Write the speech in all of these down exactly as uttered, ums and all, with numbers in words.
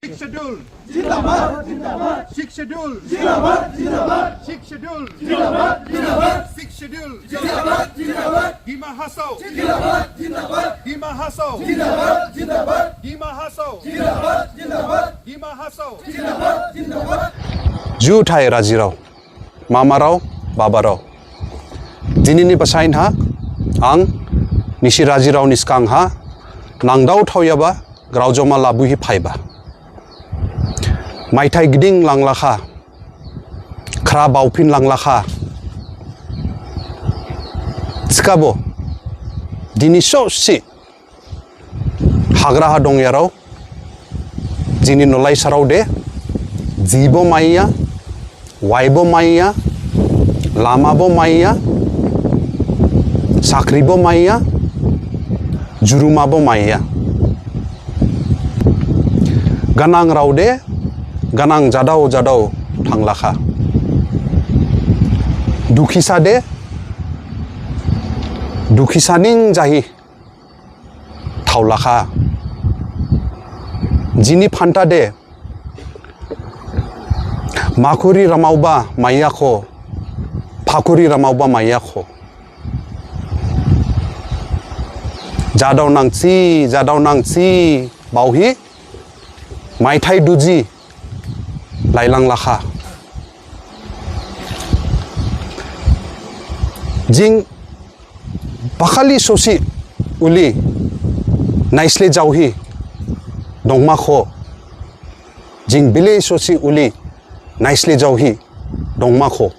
Sixth Schedule. Zindabad, zindabad. Sixth Schedule. Zindabad, zindabad. Sixth Schedule. Zindabad, zindabad. Sixth Schedule. Zindabad, zindabad. Dima Hasao. Zindabad, zindabad. Dima Hasao. Zindabad, zindabad. Dima Hasao. Zindabad, zindabad. Dima Hasao. Zindabad, zindabad. Juthai rajirao, mamarao, babarao. Dinini basain ha, ang nisi rajirao ni sgang ha, nangdao thaoyaba, graojoma labuhi phaiba. Maithai giding langlakha, khra baophin langlakha. Thikhabo, dini sosi, hagra ha dongyarao, jini nolaisarao de, jibo maiya, waibo maiya, lamabo maiya, sakribo maiya, jurumabo maiya. Ganangrao de, ganang jadao jadao thanglakha. Dukhisa de, dukhisa ning jahi thaolakha. Jini phantha de, makhuri ramaoba maiyakho, phakhuri ramaoba maiyakho. Jadao nangsi, jadao nangsi, baohi, maithai duji, lailanglakha. Jing bakhali sosi uli naisle jaohi dongmakho. Jing bile sosi uli naisle jaohi dongmakho.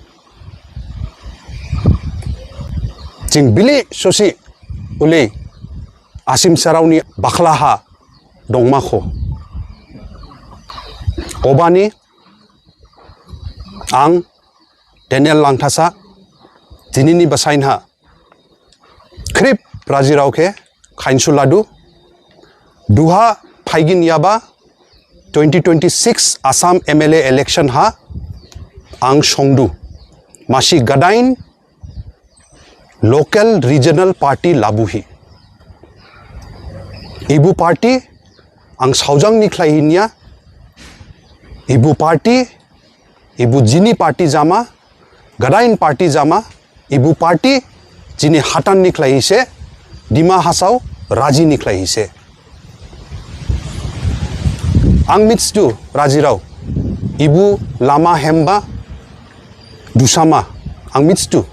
Jing bile sosi uli Asimsaraoni bakhlaha dongmakho. Obani ang Daniel Langthasa, dinini basain ha, khrip rajirao khe khainsuladu, duha phaiginyaba twenty twenty-six Assam M L A election ha ang songdu. Masi gadain local regional party labuhi. Ibu party ang saojang ni khlaihi niya, ibu party, ibu jini party jama, gadain party jama, ibu party jini hathan ni khlaihi se, Dima Hasao raji ni khlaihi se. Ang mithidu rajirao, ibu lama hemba dusama, ang mithidu.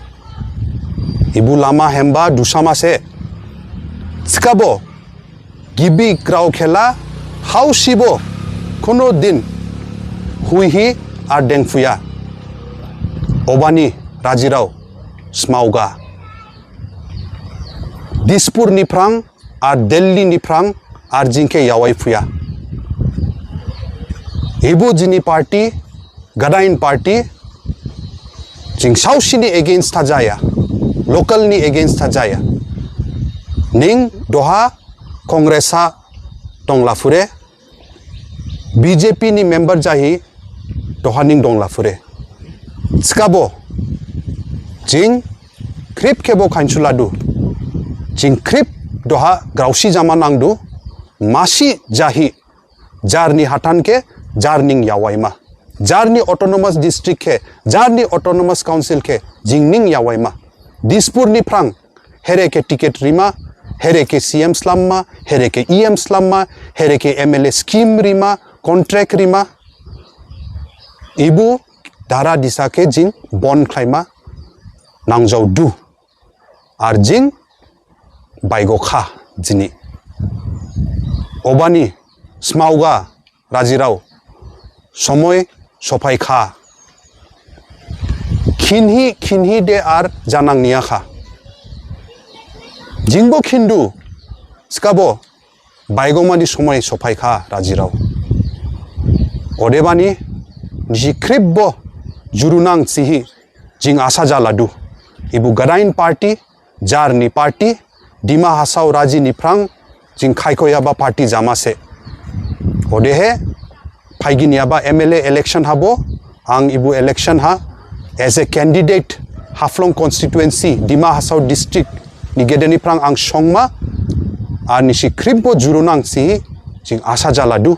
Ibu lama hemba dusama se. Thikhabo, gibi grao khela, haosibo, kono din, huihi ar dengphuya. Obani rajirao, smaoga. Dispur ni phrang, ar Delhi ni phrang, ar jing khe yawai phuya. Ibu jini party, gadain party, jing saosi ni against tha jaya, local ni against tha jaya. Ning duha Congress ha donglaphure, B J P ni member jahi duha ning donglaphure. Thikhabo, jing khrip khebo khainsuladu. Jing khrip duha graosi jama nangdu, masi jahi, jarni hathan khe, jar ning yawaima. Jarni autonomous district khe, jarni autonomous council khe, jing ning yawaima. Dispur ni phrang, here khe ticket rima, here khe C M slamma, here khe E M slamma, here khe M L A scheme rima, contract rima. Ibu dara disa khe jing bon khlaima nangjaodu. Ar jing baigokha jini. Obani smaoga rajirao, somoi sophaikha. Khinhi, khinhi de ar janang niyakha. Jingbo khindu, thikhabo baigomani somoi sophaikha rajirao. Odebani, nisi khripbo jurunang thihi, jing asa jaladu. Ibu gadain party, jarni party, Dima Hasao raji ni phrang, jing khaikhoyaba party jama se. Odehe, phaiginyaba M L A election habo, ang ibu election ha, as a candidate, Haflong constituency, Dima Hasao district, ni gedeni phrang ang songma, ar nisi khrip bo jurunang si jing asa jaladu,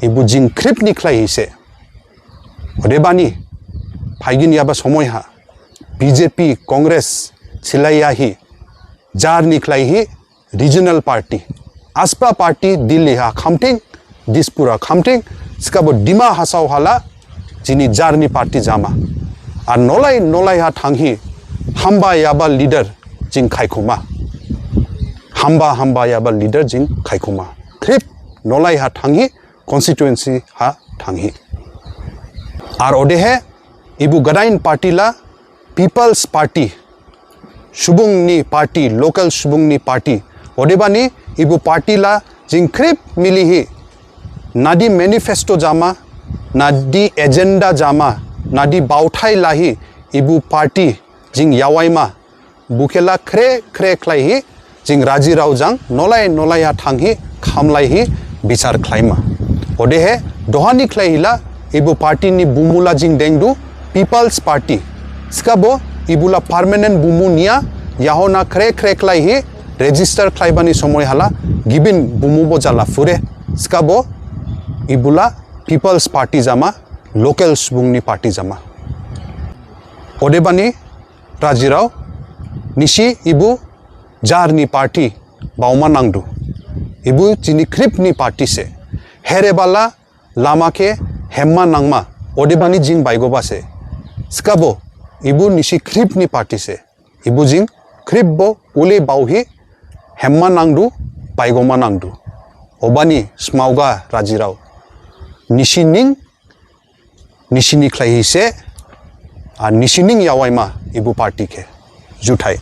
ibu jing khrip ni khlaihi se. Odebani, phaigin yaba somoi ha, B J P, Congress, silaiyahi, jar ni khlaihi, regional party, aspa party Delhi ha khamthing, Dispur ha khamthing, thikhabo Dima Hasao hala, jini jar ni party jama. Ar nolai nolai ha thanghi, hamba yaba leader jing khaikhuma. Hamba hamba yaba leader jing khaikhuma. Khrip nolai ha thanghi, constituency ha thanghi. Ar odehe, ibu gadain party la, People's Party, subung ni party, local subung ni party. Odebani ibu party la jing khrip milihi, nadi manifesto jama, nadi agenda jama, nadi baothai lahi ibu party jing yawaima, bukhela khre khre khlaihi, jing rajirao jang nolai nolai ha thanghi khamlaihi bichar khlaima. Odehe, dohani khlaihila, ibu party ni bumu la jing dengdu, People's Party. Thikhabo, ibu la permanent bumu niya, yahon ha khre khre khlaihi, register khlaibani somoi hala, gibin bumu bo jala phure. Thikhabo, ibu la People's Party jama, local subung ni party jama. Odebani, rajirao, nisi ibu jar ni party baoma nangdu. Ibu jini khrip ni party se. Herebala lama khe hemma nangma, odebani jing baigoba se. Thikhabo, ibu nisi khrip ni party se. Ibu jing khrip bo ule baohi hemma nangdu, baigoma nangdu. Obani smaoga rajirao, nisi ning, nisi ni khlaihi se, ar nisi ning yawaima ibu party khe. Juthai.